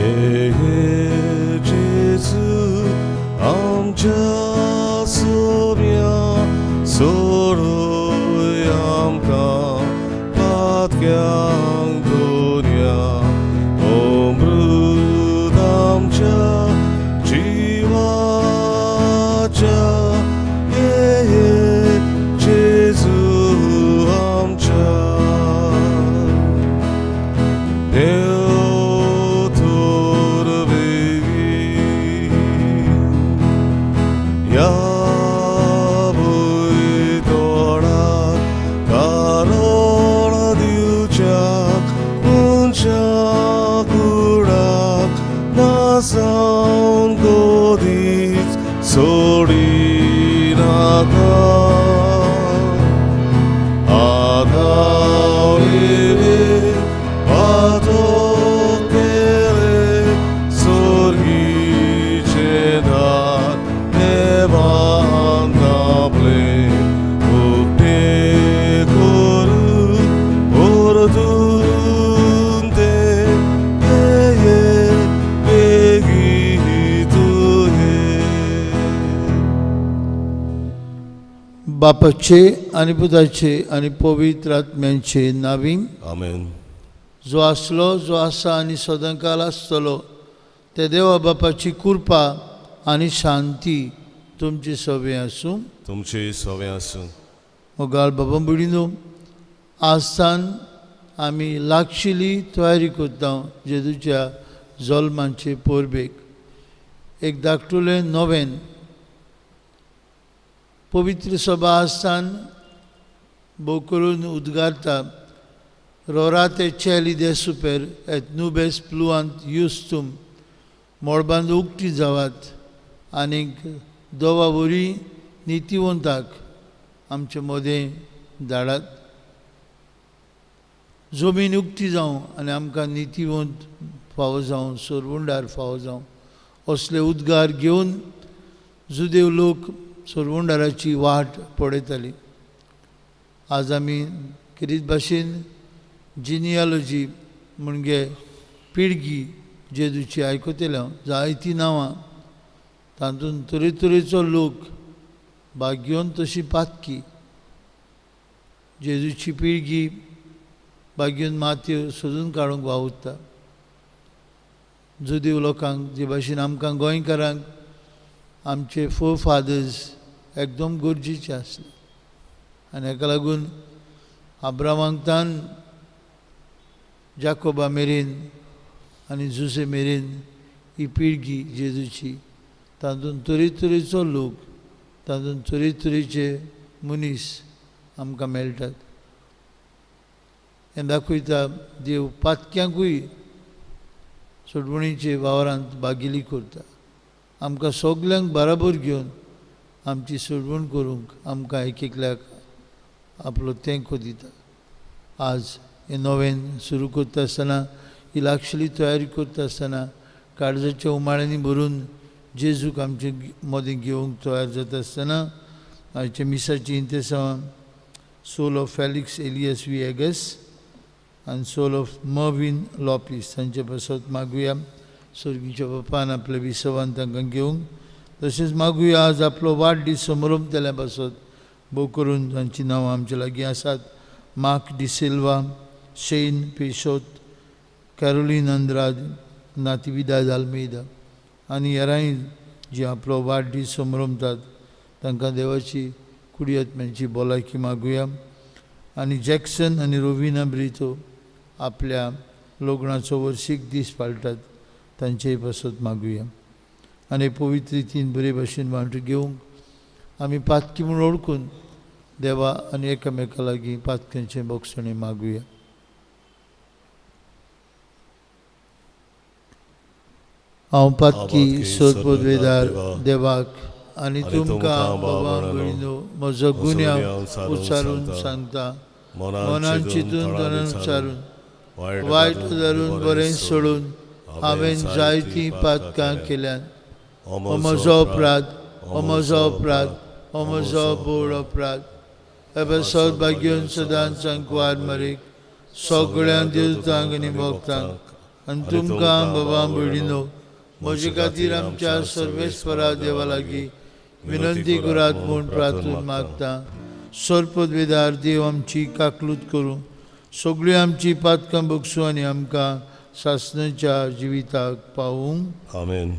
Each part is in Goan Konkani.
ये जेजू आमच्या सोम्या सोडय आमकां पातक्यांक दोनया अमृत आमच्या जिवाच्या ये जेजू आमच्या देव थोर बेगी ह्या भुंयतोडाक कारण दिवच्याक मनशा कुडाक नासावन गोदीच सोडिनाका. आतां पातक केलें सोर्गीचें दार देवान आपलें उक्तें करून परतून तें ये बेगीन तूं ये. बापाचे आनी पुताचे आनी पवित्र आत्म्यांचे नावी. आमेन. जो आसलो, जो आसा आनी सदांकाल आसतलो ते देवा बापाची कृपा आनी शांती तुमची सवे आसूं. तुमची सवे आसूं. मोगाळ बाबा भयणीनो, आजसान आमी लागशिली तयारी करता जेजूच्या जल्माचे परबेक. एक धाकटुलें नवेन पवित्र सभा आजसान भोव करून उद्गारता रोराते चेली दे सुपेर एत नुबेस प्लुआंत युस्तूम. मळबांत उक्ती जावात आनीक दोवा वरी नितीवंताक आमचे मदें धाडात. जमीन उक्ती जावं आनी आमकां नितीवंत फावो जावं, सोरवंडार फावो जावं, असले उद्गार घेवन जुदेव लोक सोरवंडाराची वाट पळयताली. आज आमी खेरीत भाशेन जिनियोलॉजी म्हणजे पिळगी जेजूची आयकतले जायतीं नांवां, तातूंत तरेतरेचो लोक भाग्योन तशी पातकी. जेजूची पिळगी भाग्योन मातयो सोदून काडूंक वावुरता. जुदेव लोकांक जे भाशेन आमकां गोंयकारांक आमचे फोर फादर्स एकदम गरजेचे आसले आनी हाका लागून आब्रामांकतान जाकोबा मेरेन आनी जुसे मेरेन ही पिळगी जेजूची, तातूंत तरेतरेचो लोक, तातूंत तरेतरेचे मनीस आमकां मेळटात. हें दाखयता देव पातक्यांकूय सोडवणीचे वावरांत भागिली करता. आमकां सगल्यांक बराबर घेवन आमची सोडवण करूंक आमकां एक एकल्याक आपलो तेंको दिता. आज हें नवें सुरू करता आसतना, ही लागशिल्ली तयारी करता आसतना काळजाच्या उमाळ्यांनी भरून जेजूक आमचे मदें घेवंक तयार जाता आसतना आयच्या मिसाची इंतेसांव सोल ऑफ फेलिक्स एलियस विएगस आनी सोल ऑफ मर्वीन लॉपीस तांचे पासत मागुया. सर्गीच्या बापान आपल्या विसवान तांकां घेवंक, तशेंच मागुया आज आपलो वाडदीस समरंभतल्या पासत भोव करून तांचीं नांवां आमच्या लागीं आसात. मार्क डिसिल्वा, शेन पेशोत, कॅरोलीन अंद्राद, नातिविदाद आल्मेदा आनी हेरांय जी आपलो वाडदीस समरंभतात तांकां देवाची कुडी आत्म्यांची भलायकी मागुया. आनी जॅक्सन आनी रोविना ब्रितो आपल्या लग्नाचो वर्सीक दीस पाळटात तांचेय पासत मागुया. आनी पवित्र रितीन बरे भाशेन वांटो घेवंक आमी पातकी म्हूण वळखून देवा आनी एकामेका लागीं पातक्यांचें बोगसणें मागुया. हांव पातकी सोदपदवेदार देवाक आनी तुमकां बाबा भयणीनो म्हजो गुन्यांव उच्चारून सांगता. मनान चिंतून तणान उच्चारून वायट धरून बरें सोडून हांवें जायतीं पातकां केल्यात. हो म्हजो अपराध, हो म्हजो अपराध, हो म्हजो बोड अपराध. हे सौभाग्यन सदांच अंकवार मरीक सगळ्या देवतांक आनी भक्तांक आनी तुमकां बाबा भयणीनो म्हजे खातीर आमच्या सर्वेस्परा देवा लागीं विनंती करात म्हूण प्रार्थना मागता. सर्पदवेदार देव आमची काकलूत करूं, सगळीं आमची पातकां बगसूं आनी आमकां सासणाच्या जिविताक पावूं. आमेन.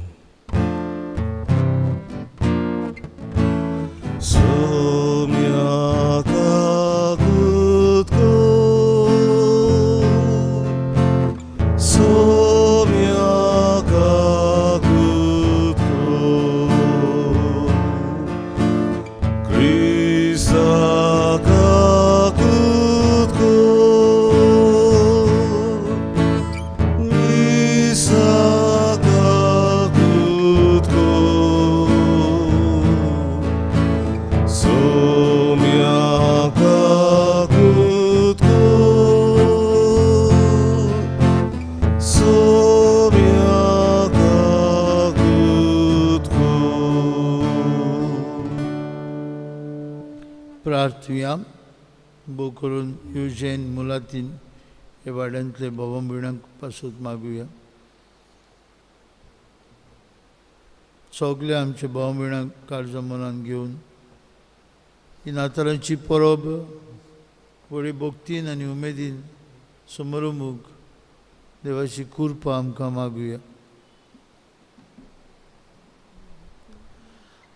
प्रार्थुया. भोव करून युजेन मुलातीन हे वाड्यांतले बाबा भयणांक पासत मागुया. सगळे आमचे भाव भयणांक काळजा मनान घेवन ही नातालांची परब व्हडे भक्तीन आनी उमेदीन समारंभूक देवाची कृपा आमकां मागुया.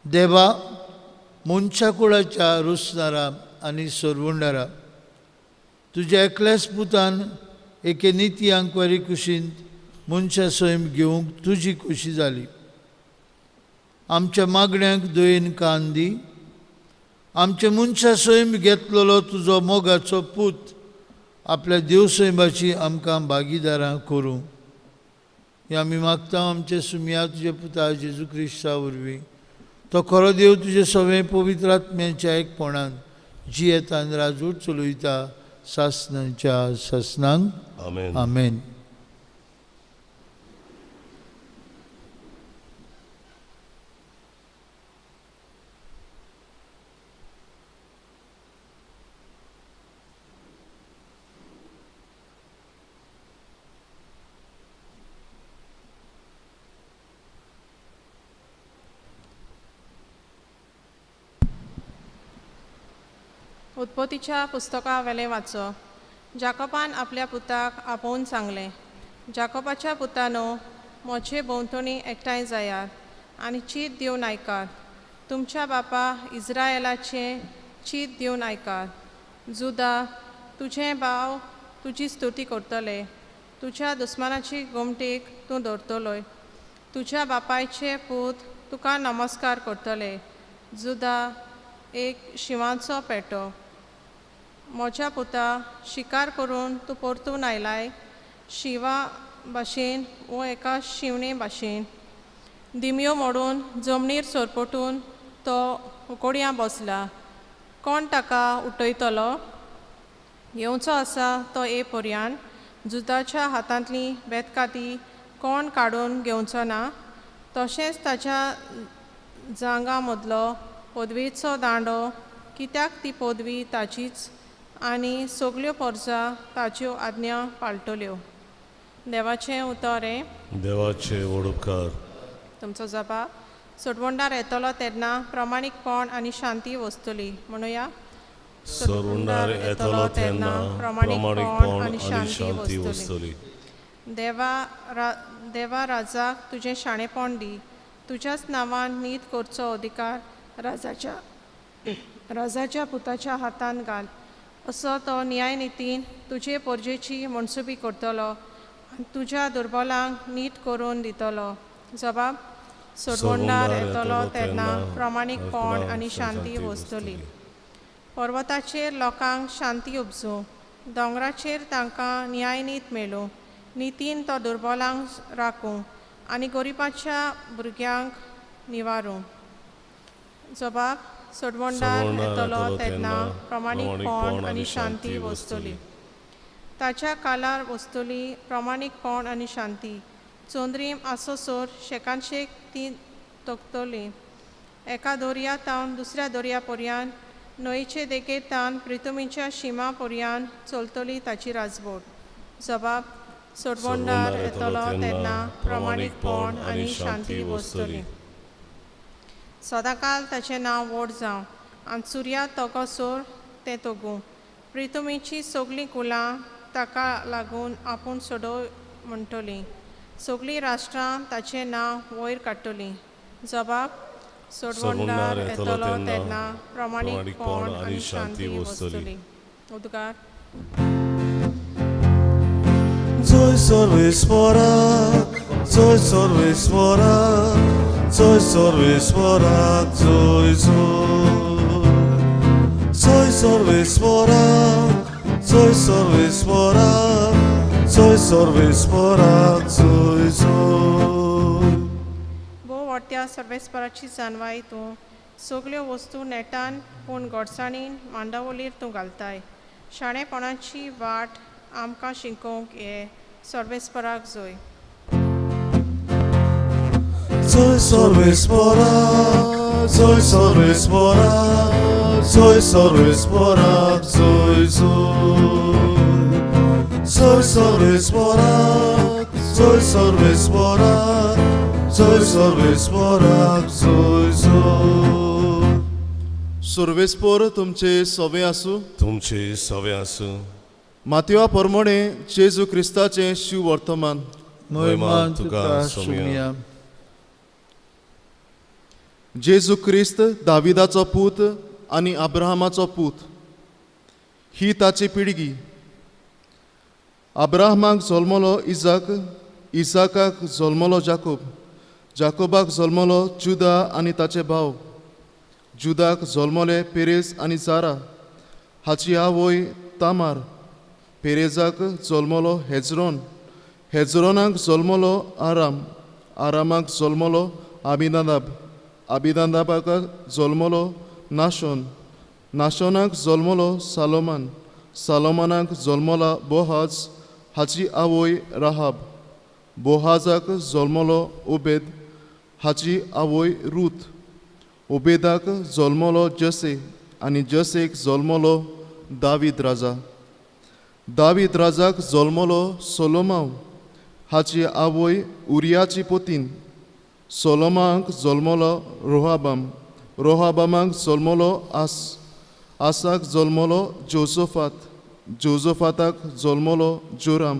देवा, मनशा कुळाच्या रुसणारा आनी सरवंडारा, तुज्या एकल्याच पुतान एके निती आंकवारी कुशींत मनशा सैम घेवंक तुजी खुशी जाली. आमच्या मागण्यांक दयेन कान दी. आमच्या मनशा सैम घेतलेलो तुजो मोगाचो पूत आपल्या देव सैमाची आमकां भागीदारां करूं हें आमी मागता आमच्या सुमया तुज्या पुता जेजू क्रिस्ता वरवीं. तो खरो देव तुजे सगळे पवित्र आत्म्याच्या एकपणान जियेतान राजूट चलयता सासणाच्या सासणांक. आमेन. आमेन. उत्पत्तीच्या पुस्तका वेलें वाचो. जाकोबान आपल्या पुताक आपोवन सांगलें, जाकोबाच्या पुतानो, म्हजे भोंवतणी एकठांय जायात आनी चीत दिवन आयकात. तुमच्या बापा इस्रायलाचें चीत दिवन आयकात. जुदा, तुजें भाव तुजी स्तुती करतले. तुज्या दुस्मानाची गोमटेक तूं दवरतलोय. तुज्या बापायचे पूत तुका नमस्कार करतले. जुदा, एक शिंवाचो पेटो. म्हज्या पुता, शिकार करून तूं परतून आयलाय. शिंवा भाशेन वो एका शिवणे भाशेन दिमयो मोडून जमनीर सरपटून तो उकोडयां बसला. कोण ताका उठयतलो? येवचो आसा तो ए पर्यान. जुदाच्या हातांतली बेतकाती कोण काडून घेवचो ना. तशेंच ताच्या जांगा मदलो पदवेचो दांडो, कित्याक ती पदवी ताचीच आनी सगल्यो परजा ताच्यो आज्ञा पाळटल्यो. देवाचें उतर हें. देवाचे व्हड उपकार. तुमचो जबाब. सोडवणदार येतलो तेन्ना प्रमाणीकपण आनी शांती वसतली. म्हणुया, सरवणदार येतलो तेन्ना प्रमाणीकपण आनी शांती वसतली. देवा, राजाक तुजें शाणेपण दी. तुज्याच नांवान नीत करचो अधिकार राजाच्या पुताच्या हातान घाल. असो तो न्यायनितीन तुजे परजेची मनसुबी करतलो आनी तुज्या दुर्बलांक नीट करून दितलो. जबाब. सोडवणदार येतलो तेन्ना प्रमाणीकपण आनी शांती वसतली. पर्वताचेर लोकांक शांती उपजूं, दोंगराचेर तांकां न्यायनीत मेळूं. नितीन तो दुर्बलांक राखूं आनी गरिबाच्या भुरग्यांक निवारूं. जबाब. सोडवणदार येतलो तेन्ना प्रमाणीकपण आनी शांती वसतली. ताच्या कालार वसतली प्रमाणीकपण आनी शांती. चंद्रीम आसोसोर शेकानशेक ती तोखतली. एका दर्या तावन दुसऱ्या दर्या पर्यान, न्हंयचे देगेर तावन प्रितुमीच्या शिमा पर्यान चलतली ताची राजबोट. जबाब. सोडवणदार येतलो तेन्ना प्रमाणीकपण आनी शांती वसतली. सदांकाल ताचें नांव व्हड जावं आनी सुर्या तगोसर तें तगूं. प्रितुमीची सगळीं कुलां ताका लागून आपूण सोडोव म्हणटलीं. सगळीं राष्ट्रां ताचें नांव वयर काडटलीं. जबाब सोडवणदार येतलो तेन्ना प्रमाणीकपण आनी शांती वसतली. उद्गार. जय सर्वेस्वराक, जय सर्वेस्वराक, जय सर्वेस्वराक, जय जय. जय सर्वेस्वराक, जय सर्वेस्वराक, जय सर्वेस्वराक, जय जय. भोव वाडट्या सर्वेस्पराची जानवाय तूं सगल्यो वस्तू नेटान पूण गोडसाणीन मांडावलीर तूं घालताय. शाणेपणाची वाट आमकां शिकोवंक हे सर्वेस्पराक जय. जय सर्वेस्पराक, जय सर्वेस्पराक, जय सर्वेस्पराक, जय जय. जय सर्वेस्पराक, जय सर्वेस्पराक, जय सर्वेस्पराक, जय जय. सर्वेस्पर तुमचे सवे आसूं. तुमचे सवे आसूं. मातवा परमणे जेजू क्रिस्ताचें शिव वर्तमान. महिमा तुका सुमया. जेजू क्रिस्त दाविदाचो पूत आनी अब्राहमाचो पूत. ही ताची पिळगी. अब्राहमाक जल्मलो इजाक, इजाकाक जल्मलो जाकोब, जाकोबाक जल्मलो जुदा आनी ताचे भाव. जुदाक जल्मले पेरेज आनी जारा, हाची आवय तामार. पेरेजाक जल्मलो हेजरोन, हेजरोनाक जल्मलो आराम, आरामाक जल्मलो आबिनादाब, आबिनादाबाक जल्मलो नाशोन, नाशोनाक जल्मलो सालोमान, सालोमानाक जल्मला बोहाज, हाची आवय राहाब. बोहाजाक जल्मलो ओबेद, हाची आवय रूथ. ओबेदाक जल्मलो जसे आनी जसेक जल्मलो दावीद राजा. दावीद राजाक जल्मलो सोलोमाव, हाची आवय उरियाची पोतीन. सोलोमाक जल्मलो रोहाबाम, रोहाबामाक जल्मलो आस, आसाक जल्मलो जोजोफात, जोजोफाताक जल्मलो जोराम,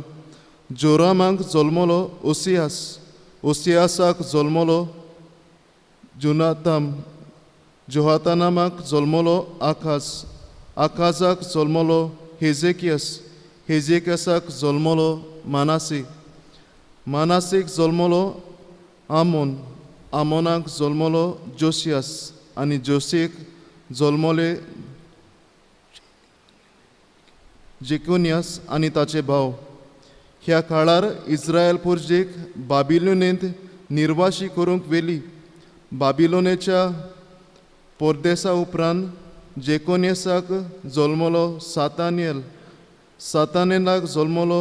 जोरामाक जल्मलो ओसियास, ओसियासाक जल्मलो जोनाताम, जोहातानामाक जल्मलो आकाज, आकाजाक जल्मलो हेजेकियस, हेजेकियसाक जल्मलो मानासे, मानासेक जल्मलो आमोन, आमोनाक जल्मलो जोसियास आनी जोसेक जल्मले जेकोनियास आनी ताचे भाव. ह्या काळार इस्रायल पुर्जेक बाबिलोनेंत निर्वाशी करूंक व्हेली. बाबिलोनेच्या पोरदेसा उपरांत जेकोनियसाक जल्मलो सातानियल, सातानेलाक जल्मलो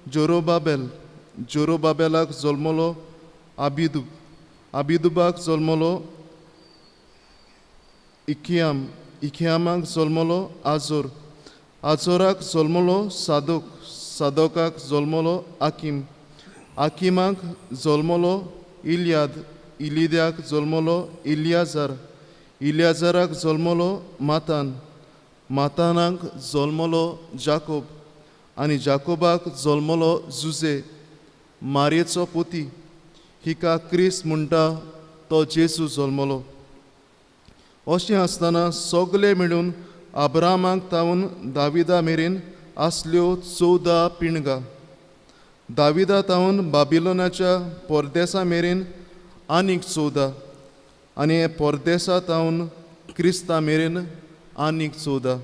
जोरोबाबेल, जोरोबाबेलाक जल्मलो आबिदूब, आबिदूबाक जल्मलो इखियाम, इखियामाक जल्मलो आजोर, आजोराक जल्मलो सादोक, सादोकाक जल्मलो आकीम, आकिमाक जल्मलो इलियाद, इलिद्याक जल्मलो इलियाजार, इलियाजाराक जल्मलो मातान, मातानाक जल्मलो जाकोब आनी जाकोबाक जल्मलो जुजे, मारयेचो पोती. हिका क्रिस्त म्हणटा तो जेजू जल्मलो. अशें आसतना सगळे मेळून अब्राहमाक तावन दाविदा मेरेन आसल्यो 14 पिणगां. दाविदा तावन बाबिलोनाच्या परदेसा मेरेन आनीक 14 आनी परदेसा तावन क्रिस्ता मेरेन आनीक 14.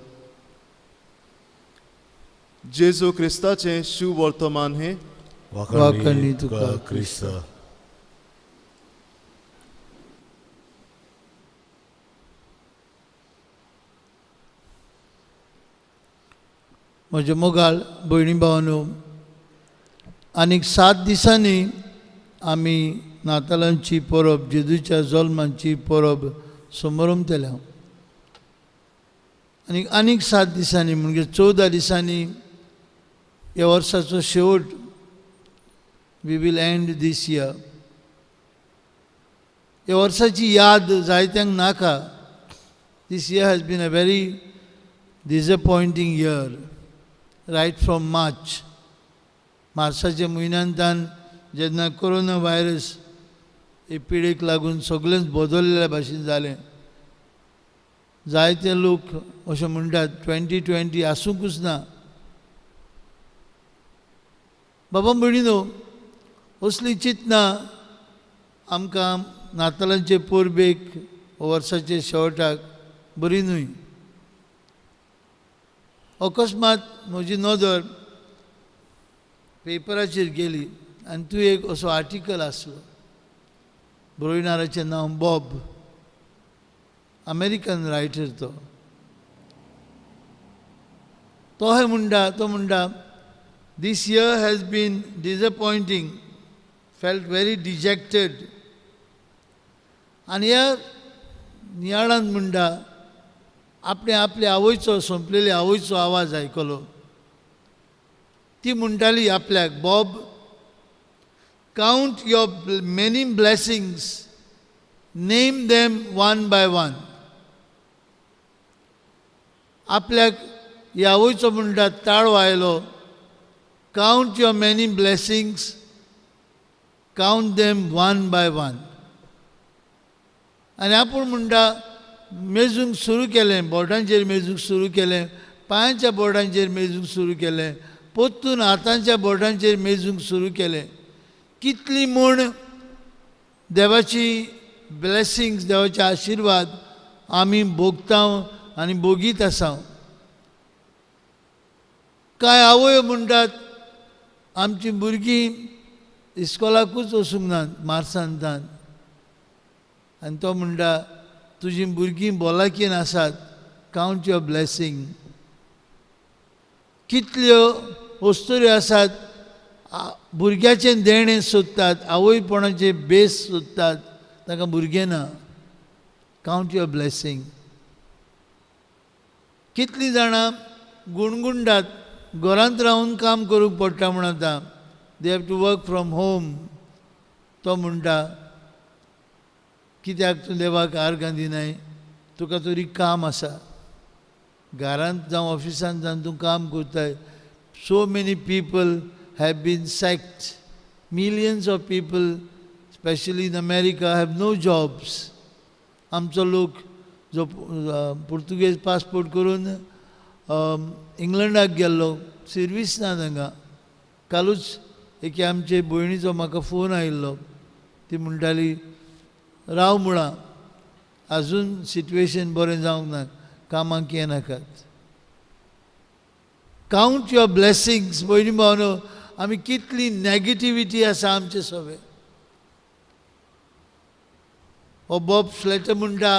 जेजू क्रिस्ताचें शिव वर्तमान हें. वाखाणणी तुका क्रिस्ता. म्हज्या मोगाळ भयणी भावांनो, आनीक 7 दिसांनी आमी नातालांची परब, जेजूच्या जल्माची परब समरमतले. आनी आनीक 7 दिसांनी म्हणजे 14 दिसांनी ह्या वर्साचो शेवट We will end this year. ह्या वर्साची याद जायत्यांक नाका. This year has been a very disappointing year right from March. मार्साच्या म्हयन्यांतान जेन्ना कोरोना व्हायरस हे पिडेक लागून सगळेंच बदललेल्या भाशेन जालें. जायते लोक अशें म्हणटात 2020 आसूंकूच ना. बाबा भयणीनो, असली चिंतना आमकां नातालांचे परबेक वर्साचे शेवटाक बरी न्हय. अकस्मात म्हजी नदर पेपराचेर गेली आनी तूं एक असो आर्टिकल आसलो. बरोवणाराचें नांव बॉब, अमेरिकन रायटर. तो तो हें म्हणटा, तो म्हणटा, this year has been disappointing, felt very dejected. आनी ह्या नियाळान म्हणटा आपणे आपले आवयचो, सोंपलेले आवयचो आवाज आयकलो. ती म्हणटाली आपल्याक, Bob, count your many blessings, name them one by one. आपल्याक ह्या आवयचो म्हणटा ताळो आयलो, count your many blessings, count them one by one. आनी आपूण म्हणटा मेजूंक सुरू केलें, बोटांचेर मेजूंक सुरू केलें, पांयांच्या बोटांचेर मेजूंक सुरू केलें, परतून हातांच्या बोटांचेर मेजूंक सुरू केलें. कितली म्हूण देवाची ब्लेसिंग्स, देवाचे आशिर्वाद आमी भोगता आनी भोगीत आसा. कांय आवयो म्हणटात आमचीं भुरगीं इस्कोलाकूच वचूंक नात मार्सांतान. आनी तो म्हणटा तुजीं भुरगीं भलायकेन आसात, कावंट your blessing. कितल्यो वस्तुऱ्यो आसात भुरग्याचें देणें सोदतात, आवयपणाचें बेस सोदतात, तांकां भुरगें ना. Count your blessing. कितलीं जाणां गुणगुणटात घरांत रावन काम करूंक पडटा म्हूण, आतां they have to work from home. तो म्हणटा कित्याक तूं देवाक आर्गां दिनाय, तुका तरी काम आसा, घरांत जावं ऑफिसांत जावन तूं काम करताय. So many people have been sacked, millions of people specially in America have no jobs. आमचो लोक जो पुर्तुगेज पासपोर्ट करून इंग्लंडाक गेल्लो, सर्वीस ना तांकां. कालूच एके आमचे भयणीचो म्हाका फोन आयिल्लो, ती म्हणटाली राव मुळां, आजून सिट्युएशन बरें जावंक ना, कामाक येनाकात. Count your blessings. भयणी भावनो, आमी कितली नॅगेटिविटी आसा आमचे सगळे. हो बॉब फ्लॅटर म्हणटा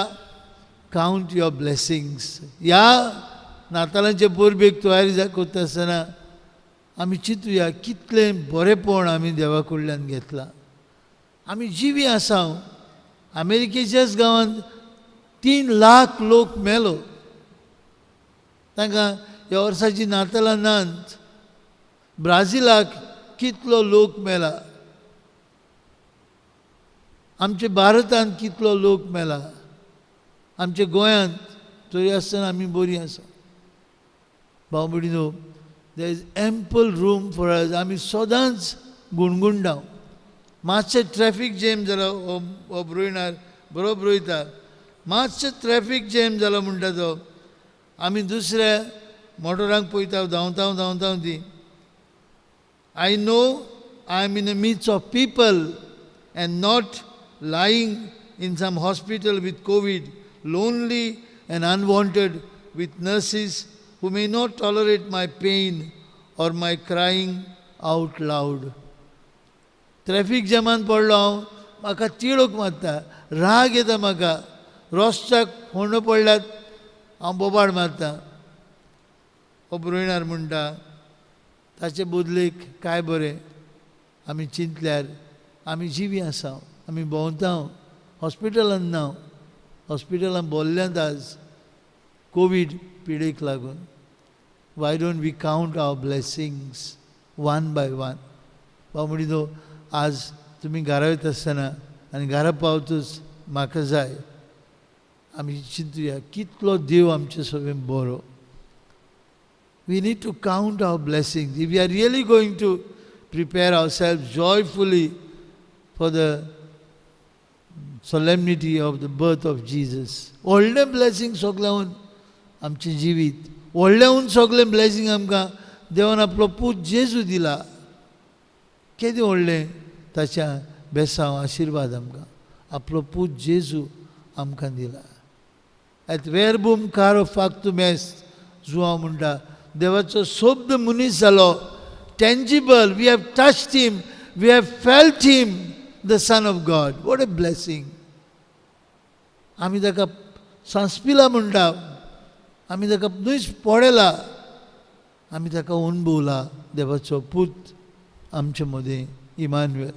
कावंट your blessings. ह्या नातालांचे परबेक तयारी करता आसतना आमी चिंतुया कितलें बरेंपण आमी देवा कडल्यान घेतलां. आमी जिवी आसा. अमेरिकेच्याच गांवांत 3 लाख लोक मेलो. तांकां ह्या वर्साची नातालां नात. ब्राझिलाक कितलो लोक मेला, आमच्या भारतांत कितलो लोक मेला, आमच्या गोंयांत तरी आसतना आमी बरीं आसा. भाव भयणीनो, there is ample room for us. आमी सदांच गुणगुणटा. मातशें ट्रॅफीक जॅम जालो, हो बरोयणार बरो बरयता, मातशें ट्रॅफीक जॅम जालो म्हणटा तो आमी दुसऱ्या मोटरांक पळयता, धांवता धांवता ती. I know I am in a midst of people and not lying in some hospital with COVID, lonely and unwanted, with nurses who may not tolerate my pain or my crying out loud. Traffic जॅमान पडलो हांव, म्हाका तिडक मारता, राग येता म्हाका, रस्त्याक फोंडो पडल्यात हांव बोबाड मारता. हो बरोयणार म्हणटा ताचे बदलेक काय बरें आमी चिंतल्यार आमी जिवी आसा, आमी भोंवता, हॉस्पिटलान ना, हॉस्पिटलान भरल्यांत आज कोवीड पिडेक लागून. Why don't we count our blessings one by one? भाव म्हणिनो, आज तुमी घरा वयता आसतना आनी घरा पावतूच म्हाका जाय आमी चिंतुया कितलो देव आमचे सगळें बरो. We need to count our blessings. If we are really going to prepare ourselves joyfully for the solemnity of the birth of Jesus. व्हडलें ब्लेसिंग सगळ्याहून आमचें जिवीत, व्हडल्याहून सगळें ब्लेसिंग आमकां देवान आपलो पूत जेजू दिला. केदें व्हडलें ताच्या बेसांव आशिर्वाद आमकां आपलो पूत जेजू आमकां दिला. एत वेरबूम कारो फाक्तुम एस्त जुआंव म्हणटा देवाचो शब्द मनीस जालो. Tangible, we have touched him, we have felt him, the son of God. What a blessing. आमी ताका सांसपिला म्हणटा, आमी ताका न्हूच पळयला, आमी ताका अणभवला. देवाचो पूत आमचे मदें इमानुएल.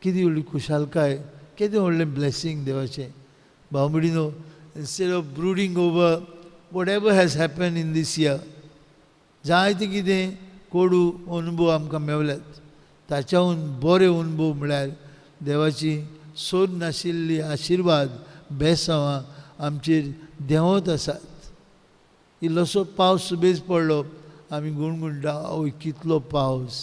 कितें व्हडली खुशालकाय, कितें व्हडलें ब्लेसींग देवाचें. भाव भयणीनो, instead of brooding over whatever has happened in this year, जायते कितें कोडू अणभव आमकां मेवल्यात, ताच्याहून बरे अणभव म्हळ्यार देवाची सोद नाशिल्ली आशिर्वाद बेसांवां आमचेर देंवत आसात. इल्लोसो पावस सुबेज पडलो, आमी गुणगुणटा, आवय कितलो पावस,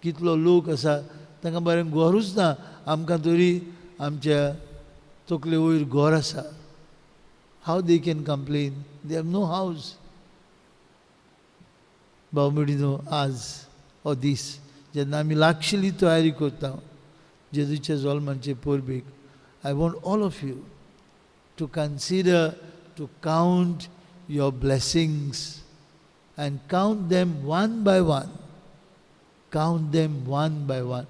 कितलो लोक आसा तांकां बरें घरूच ना, आमकां तरी आमच्या तकले वयर घर आसा. How they can complain? They have no house. भाव भयणीनो, आज हो दीस जेन्ना आमी लागशिल्ली तयारी करता जेजूच्या जल्माचे परबेक, I want all of you to consider to count your blessings and count them one by one. Count them one by one,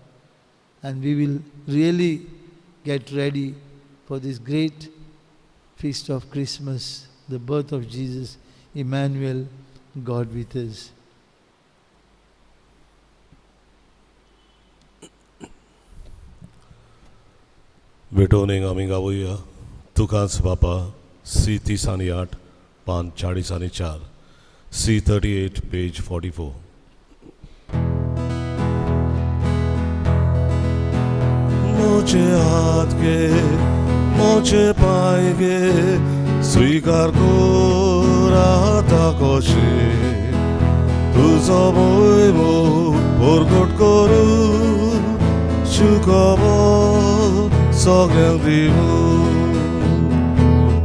and we will really get ready for this great feast of Christmas, the birth of Jesus, Emmanuel, God with us. भेटोवणेक आमी गावया तुकाच बापा, सी 30 आनी 8, पान 40 आनी 4, सी 38, पेज 44. मोचे हात गे, मोचे पाय गे, स्वीकार कोराता कशे, तुजो मोयमो परगट करू, सुखबर सगळ्यांक दिवू.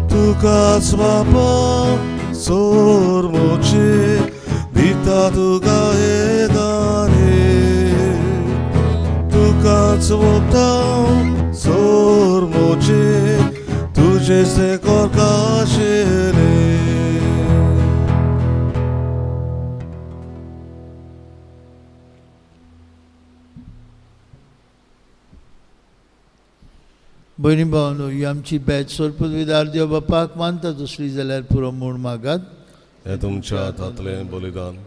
तुकाच बापा सोर मोचे दिता तुका हे गाणे, तुकाच वता सोर मोचे तुझे से कर काशेले. भयणी भावनो, ही आमची बॅच सोरपदवीदार देव बापाक मानता दुसरी जाल्यार पुरो म्हूण मागात. हें तुमच्या हातांतलें बलिदान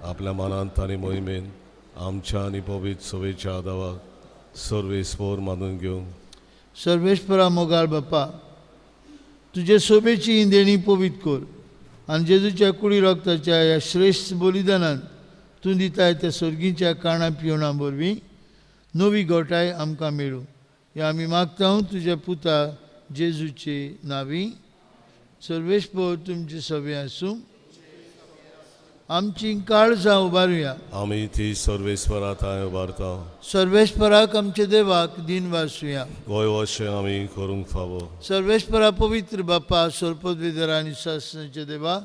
आपल्या मनांत आनी मोहिमेन आमच्या आनी पवित्र सभेच्या आदावाक सर्वेस्पर मानून घेवंक. सर्वेस्परा मोगाळ बापा, तुजे सोबेची ही देणी पवित्र कर आनी जेजूच्या कुडी रक्ताच्या ह्या श्रेश्ठ बलिदानान तूं दिताय त्या सर्गीच्या काणा पिवणा वरवीं नवी गोठाय आमकां मेळूं. ह्या आमी मागता तुज्या पुता जेजूचे नांवी. सर्वेस्पर तुमचे सभे आसूं. आमची काळजां उबारुया. आमी ती सर्वेस्परा थंय उबारता. सर्वेस्पराक आमच्या देवाक दिन वासुया. गोंय अशें आमी करूंक फावो. सर्वेस्परा पवित्र बापा, सर्पदवेदर आनी शासनाचे देवा,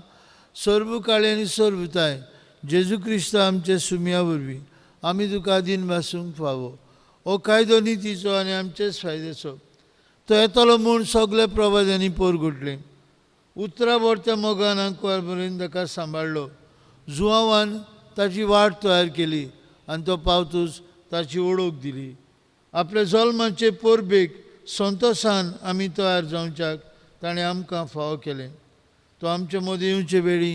सर्व काळे आनी सर्वताय जेजू क्रिस्त आमच्या सुमया वरवीं आमी तुका दिन वासूंक फावो. हो कायदो नितीचो आनी आमचेच फायद्याचो तो येतलो म्हूण सगळे प्रवाद्यांनी पोरगुटले. उतरां व्हरत्या मोगान आंकवार मेरेन ताका सांबाळ्ळो. जुआवान ताची वाट तयार केली आनी तो पावतूच ताची ओळख दिली. आपल्या जल्माचे परबेक संतोशान आमी तयार जावच्याक ताणें आमकां फावो केलें. तो आमचे मदीं येवचे वेळी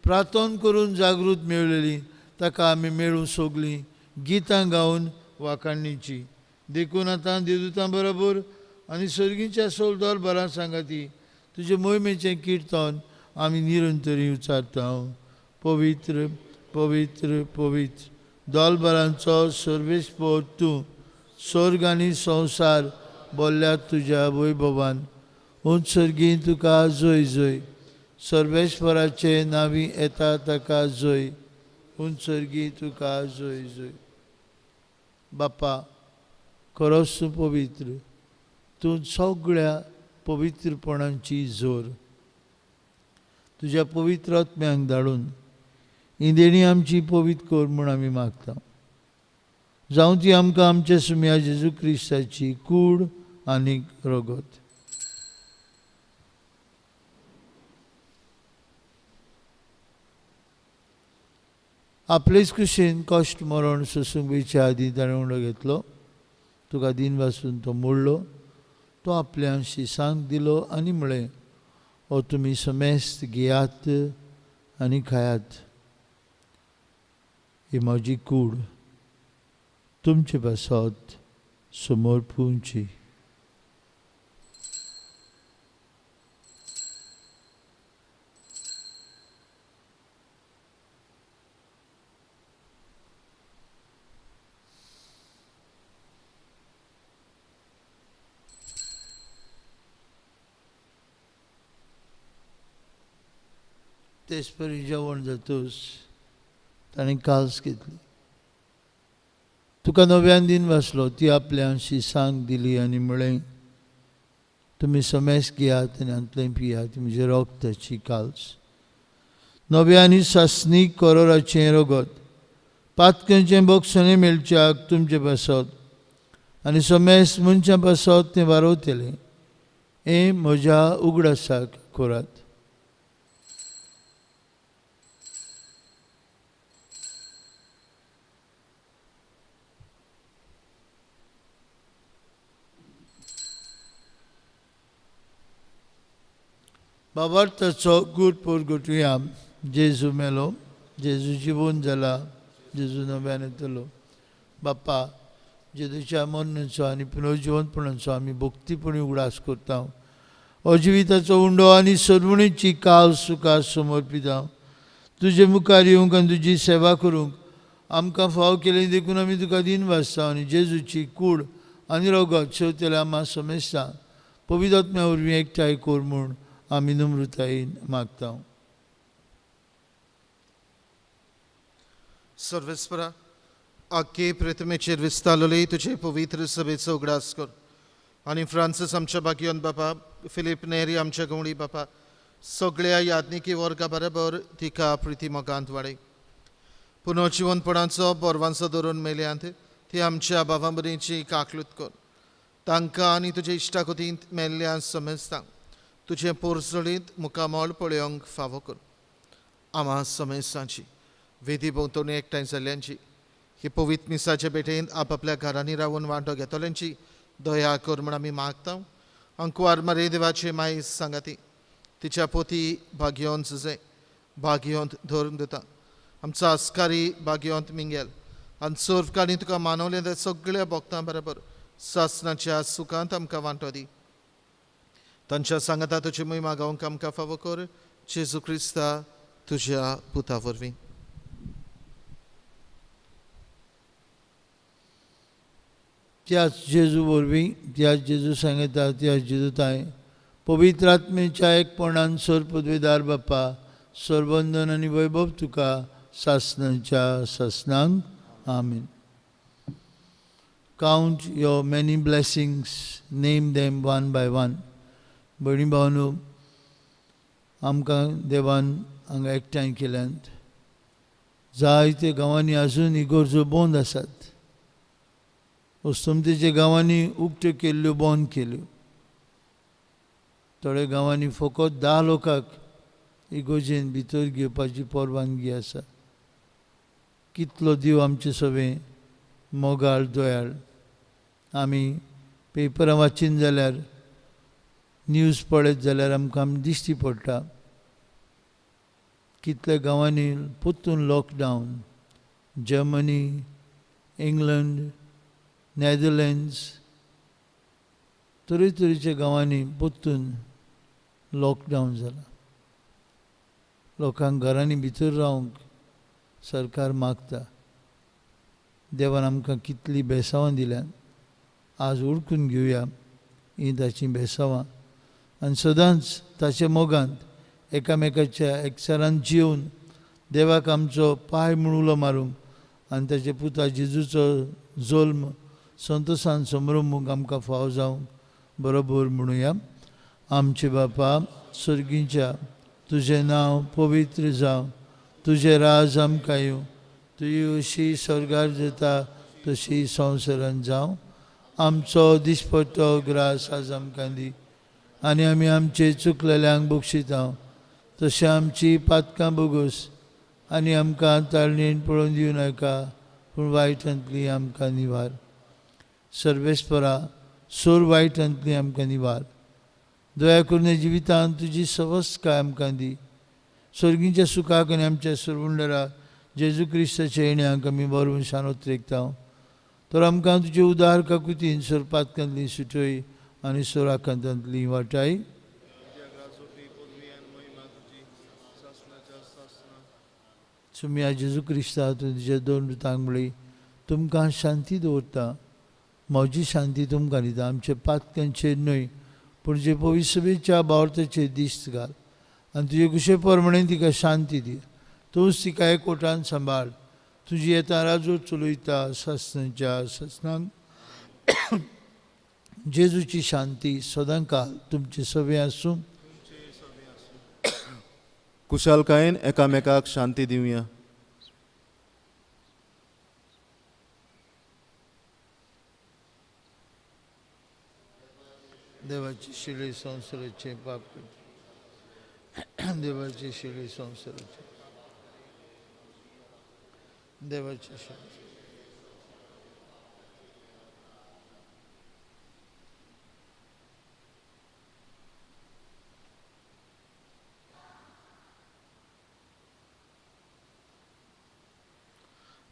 प्रार्थना करून जागृत मेळ्ळेली ताका आमी मेळूं सगलीं गितां गावन वाखाणीची. देखून आतां देवदूतां बरोबर आनी सर्गीच्या सोलदोर बरां सांगाती तुजे मोहिमेचें किर्तन आमी निरंतरी उच्चारता. पवित्र पवित्र पवित्र दोलबरांचो सर्वेस्पोर तूं स्वर्ग आनी संवसार बोल्ल्या तुज्या वैभवान. उंच सर्गी तुका जय जय. सर्वेस्पराचे नांवी येता ताका जय. उंच सर्गी तुका जय जय. बापा खरोच तूं पवित्र, तूं सगळ्या पवित्रपणाची जोर. तुज्या पवित्र आत्म्यांक धाडून ही देणी आमची पवित्र कर म्हूण आमी मागता. जावं ती आमकां आमच्या सुम्या जेजू क्रिस्ताची कूड आनी रगत. आपलेच कुशीन कश्ट मरण सोसूंक वयच्या आदीं ताणें उंडो घेतलो. तुका दिन वासून तो मोडलो. तो आपल्या शिसांक दिलो आनी म्हळें, हो तुमी समेस्त घेयात आनी खायात. ही म्हजी कूड तुमचे पासत समर्पूंची. तेच परी जेवण जातूच ताणें काल्स घेतली. तुका नव्यान दिन वाचलो. ती आपल्या शिसांक दिली आनी म्हळें, तुमी समेस घेयात आनी हांतलें पियात. म्हजें रगताची काल्स, नव्या आनी सासणीक करोराचें रगत, पातकांचें बक्षणें मेळच्याक तुमचे पासत आनी समेस मनशां पासत तें वारवतलें. हें म्हज्या उगडासाक करात. बाबार्थाचो गूट पोरगटुया. जेजू मेलो, जेजू जिवून जाला, जेजू नव्यान येतलो. बाप्पा जेजूच्या मरणाचो आनी पुनर्जिवनपणाचो आमी भक्तीपणी उगडास करता. हो जिविताचो उंडो आनी सर्वणीची काल तुका समर्पिता. तुजे मुखार येवंक आनी तुजी सेवा करूंक आमकां फाव केली देखून आमी तुका दिन वाचता. आनी जेजूची कूड आनी रगत शेवतेल्या आमा समेस्ता पवित्र आत्म्या वरवीं एकठांय कर म्हूण आमी नम्रतायेन मागता. सर्वेस्परा आख्खे प्रतिमेचेर विस्तारलेली तुजे पवित्र सभेचो उगडास कर आनी फ्रांसीस आमच्या भाग्योन बापा, फिलीप नेरी आमच्या गवळी बापा, सगळ्या याज्ञिकी वर्गा बरोबर तिका प्रिती मोगांत वाडय. पुनर्जिवनपणाचो बोरवांचो धरून मेल्यांत ती आमच्या बाबां बरीची काकलूत कर. तांकां आनी तुजे इश्टागतींत मेल्ल्या समेस्तांक तुजें पोरसळींत मुखामळ पळोवंक फावो कर. आमा समेस्तांची वेदी भोंवतणी एकठांय जाल्ल्यांची ही पवित्र मिसाचे भेटेंत आपापल्या घरांनी रावन वांटो घेतल्यांची दया कर म्हूण आमी मागता. अंकुवार मारे देवाचे माई सांगाती तिच्या पोती भाग्योंत सुजे भाग्योंत धरून दिता. आमचो आस्कारी भाग्योंत मिंगेल आनी सर्वकाणी तुका मानवलें त्या सगळ्या भक्तां बरोबर सासनाच्या सुखांत आमकां वांटो दी. तांच्या सांगाता तुजी मोहिमा गावंक आमकां फावो कर. जेजू क्रिस्ता तुज्या पुता वरवीं. त्याच जेजू वरवीं, त्याच जेजू सांगता, त्याच जेजू ताय पवित्र आत्मेच्या एकपणान सर पदवेदार बापा, सरबंधन आनी वैभव तुका सासनाच्या सासनांक. आमीन. Count your many blessings, name them one by one. भयणी भावनो, आमकां देवान हांगा एकठांय केल्यात. जायते गांवांनी आजून इगर्जो बंद आसात. अस्तमतेच्या गांवांनी उक्त्यो केल्ल्यो बंद केल्यो. थोड्या गांवांनी फकत 10 लोकांक इगर्जेन भितर घेवपाची परवानगी आसा. कितलो देव आमचे सगळें मोगाळ दयाळ. आमी पेपरां वाचीन जाल्यार, न्यूज पळयत जाल्यार आमकां दिश्टी पडटा कितल्या गांवांनी परतून लॉकडावन. जर्मनी, इंग्लंड, नॅदरलँड्स, तरेतरेच्या गांवांनी परतून लॉकडावन जाला. लोकांक घरांनी भितर रावंक सरकार मागता. देवान आमकां कितलीं बेसांवां दिल्यात, आज उडकून घेवया हीं ताचीं बेसांवां आनी सदांच ताच्या मोगांत एकामेकाच्या एकचारान जिवन देवाक आमचो पांय म्हूण उलो मारूंक आनी ताच्या पुता जेजूचो जल्म संतोसान समरंभूंक आमकां फाव जावंक बरोबर म्हणुया. आमचे बापा सर्गीच्या, तुजें नांव पवित्र जावं, तुजें राज आमकां येवं, तुजी अशी स्वर्गार जाता तशी संवसारान जावं. आमचो दिसपट्टो ग्रास आज आमकां दी आनी आमी आमचे चुकलेल्यांक बक्षिता तशें आमची पातकां बोगस आनी आमकां ताळणेन पळोवन दिवं नाका, पूण वायटांतली आमकां निवार. सर्वेस्परा सोर वायटांतली आमकां निवार. दया करून जिवितांत तुजी सवस्काय आमकां दी. सर्गीच्या सुखाक आनी आमच्या सरवंडरा जेजू क्रिस्ताच्या येण्याक आमी बरोवन शान उतरेकता. तर आमकां तुजे उदार काकुतीन सोरपातकांतली सुटय आनी सोराकांतांतली वाटाय. सुम्या जेजू क्रिस्ता तुज्या दोन रुतांक म्हळी, तुमकां शांती दवरता, म्हजी शांती तुमकां दिता. आमचे पातकांचेर न्हय पूण जे पविसभेच्या बावर्थाचेर दिश्ट घाल आनी तुजे कुशे प्रमाणे तिका शांती दी. तूंच तिका एकवटान सांबाळ. तुजी येता राजो चलयता सासणाच्या सासणाक. जेजूची शांती सदांकाल तुमचे सगळे आसूं. कुशालकायेन एकामेकाक शांती दिवया. देवाची शिळे संवसाराचे पाप करता. देवाची शिळे संवसाराचे, देवाची शिळे.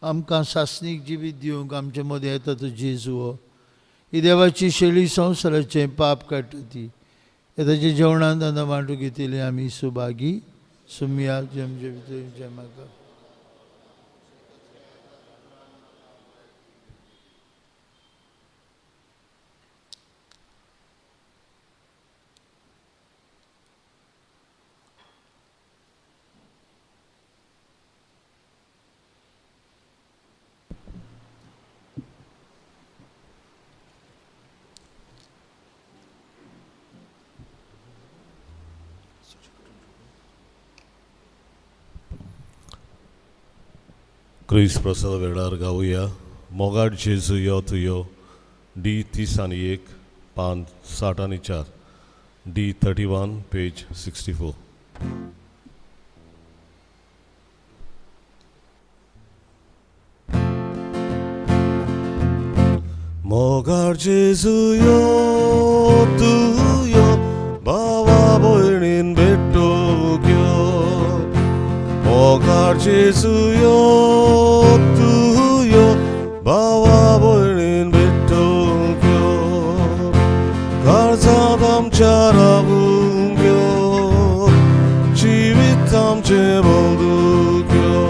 आमकां सासणीक जिवीत दिवंक आमचे मदें येता तो जेजू हो. ही देवाची शेळी संवसाराचें पाप काडटा ती. ताच्या जेवणांत आतां वांटू घेतली आमी सुभागी. सुमया आमचे भितर म्हाका क्रिस्त प्रसाद वेळार गावया. मोगाड जेजू यो तूं यो, डी 31 पान 64, डी 31 पेज 64. मोगाड जेजू यो तूं यो, भावा भयणीन भेटूंक यो. मोगाड जेजू यो तूं यो, भावा भयणीन भेटूंक यो. काळजांत आमच्या रावूंक यो, जिवीत आमचें बदलूंक यो.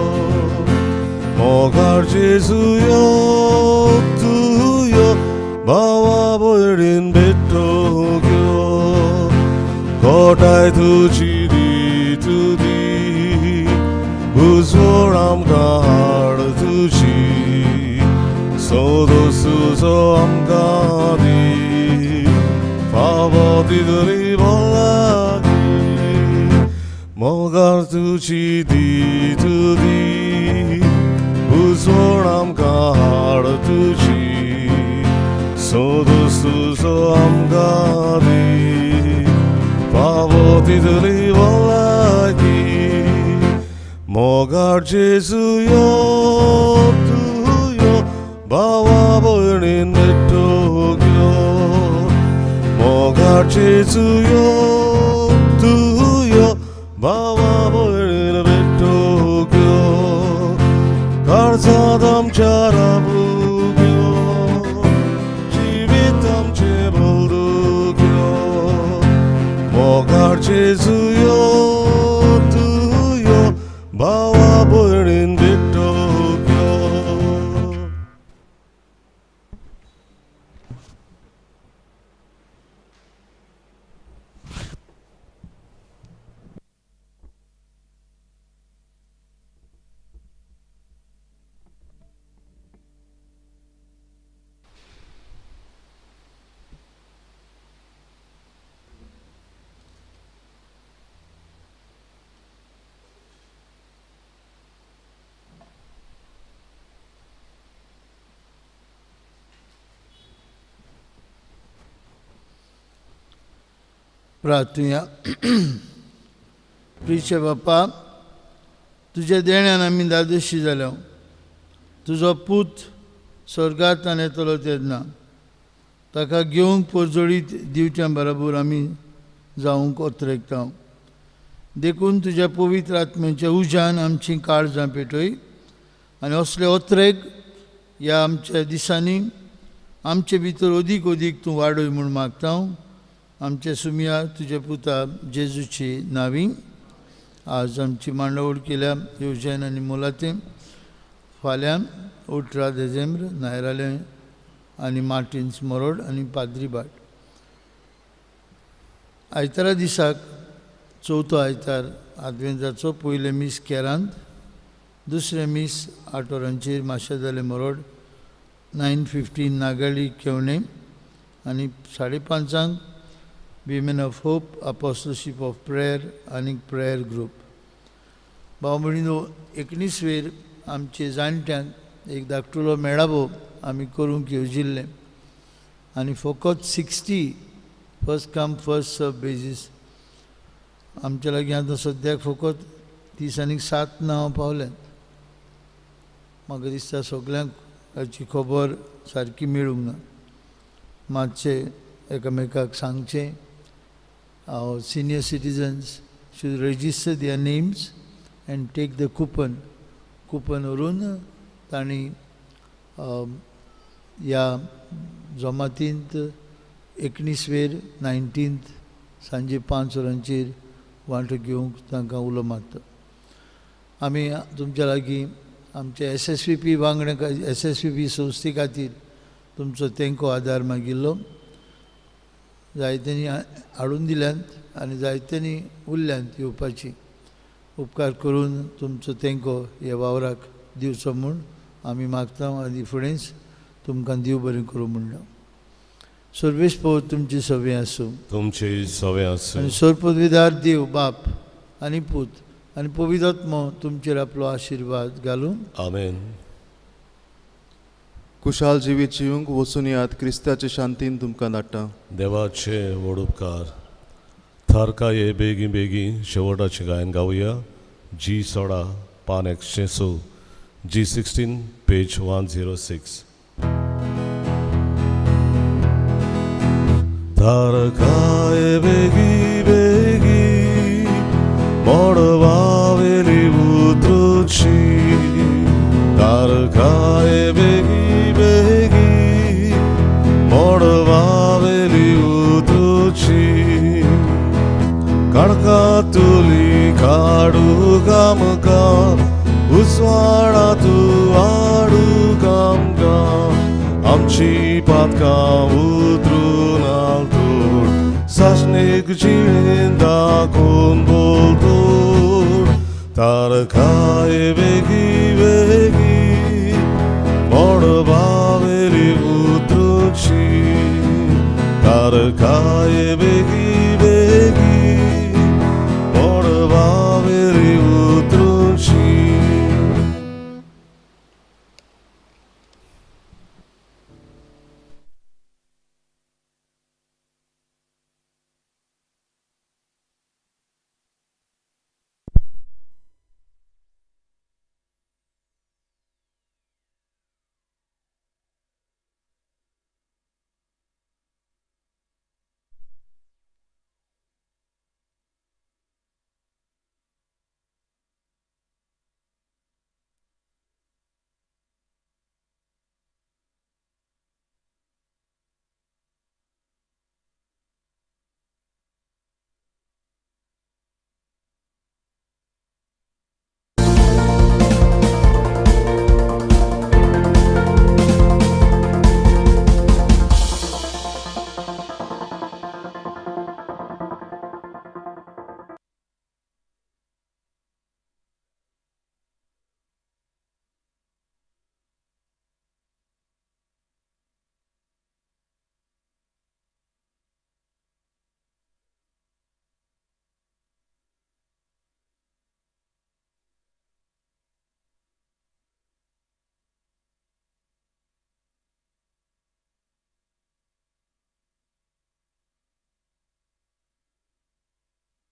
मोगाड जेजू यो तूं यो, भावा भयणीन भेटूंक यो. कोटाय तुजी दी तुदी, उजवड आमकां हाड तुजी, सोदोस तुजो आमकां दी, फावो तितली भलायकी. मोगार तुजी दी तुदी, उजवड आमकां हाड तुजी, सोदोस तुजो आमकां दी, फावो तितली भलायकी. मोगाड जेजू यो तूं यो, भावा भयणीन भेटूंक यो. मोगाड जेजू यो तूं यो, भावा भयणीन भेटूंक यो. काळजांत आमच्या रावूंक यो, जिवीत आमचें बदलूंक यो. मोगाड जेजू यो तूं यो, भावा भयणीन भेटूंक यो. प्रार्थुया. प्रिचे बापा, तुज्या देण्यान आमी दादोशी जाल्या. तुजो पूत स्वर्गांतल्यान येतलो तेन्ना ताका घेवंक पोरजोळीत दिवच्या बरोबर आमी जावंक ओतरेकता. देखून तुज्या पवित्र आत्म्याच्या उज्यान आमची काळजां पेटय आनी असले ओतरेक ह्या आमच्या दिसांनी आमचे भितर अदीक अदीक तूं वाडय म्हूण मागता. आमचे सुमया तुज्या पुता जेजूची नावी आज आमची मांडावळ केल्या येवजण आनी मोलाते. फाल्यां 18 देझेंब्र नायराले आनी मार्टिन्स मोरोड आनी पाद्रीबाट. आयतारा दिसाक चवथो आयतार आदवेंताचो पयलें मीस केरांत, दुसरें मीस 8 वरांचेर माशेदाले मोरोड, 9:15 नागाळी केवणें आनी 5:30 women of hope apostleship of prayer आनी प्रेयर ग्रूप. भाव भयणीनो, 19 वेर आमचे जाणट्यांक एक धाकटुलो मेळावो आमी करूंक येवजिल्लें आनी फकत 60 first come first serve basis. आमच्या लागीं आतां सद्याक फकत 37 नांवां पावल्यांत. म्हाका दिसता सगल्यांक हाची खबर सारकी मेळूंक ना. मातशें एकामेकाक सांगचें. Our senior citizens should register their names and take the coupon. Coupon व्हरून तांणी ह्या जमातींत 19 वेर 19 सांजे 5 वरांचेर वांटो घेवंक तांकां उलो मारता. आमी तुमच्या लागीं आमचे SSVP वांगड्या SSVP संस्थे खातीर तुमचो तेंको आदार मागिल्लो. जायत्यांनी हाडून दिल्यांत आनी जायत्यांनी उरल्यांत येवपाची. उपकार करून तुमचो तेंको ह्या वावराक दिवचो म्हूण आमी मागता आनी फुडेंच तुमकां देव बरें करूं म्हणटा. सर्वेश पव तुमची सवे आसूं, तुमची सवे आसूं. आनी सर्वपदवीदार देव बाप आनी पूत आनी पवित्र आत्मो तुमचेर आपलो आशिर्वाद घालूं. आमेन. कुशाल जिवीत जिवंक वचून यात. क्रिस्ताचे शांतीन तुमकां धाडटा. देवाचे व्हड उपकार. थारकाये बेगीन बेगीन शेवटाचें गायन गावया. जी 16 पान 106, G16 page 106. थारकाये बेगी बेगी मोडवावेली उतरुची. तारकाये बेगी बेगी मोडवावेली उतरुची. काडका तुली काडू कामका उजवाडा तू आडू कामका आमची पातकां उतरून आलतूर सासणीक जिणेन दाखोवन बोलतूर. तारकाये बेगी बेगी मोडवावेली उतरुची. तारकाये बेगी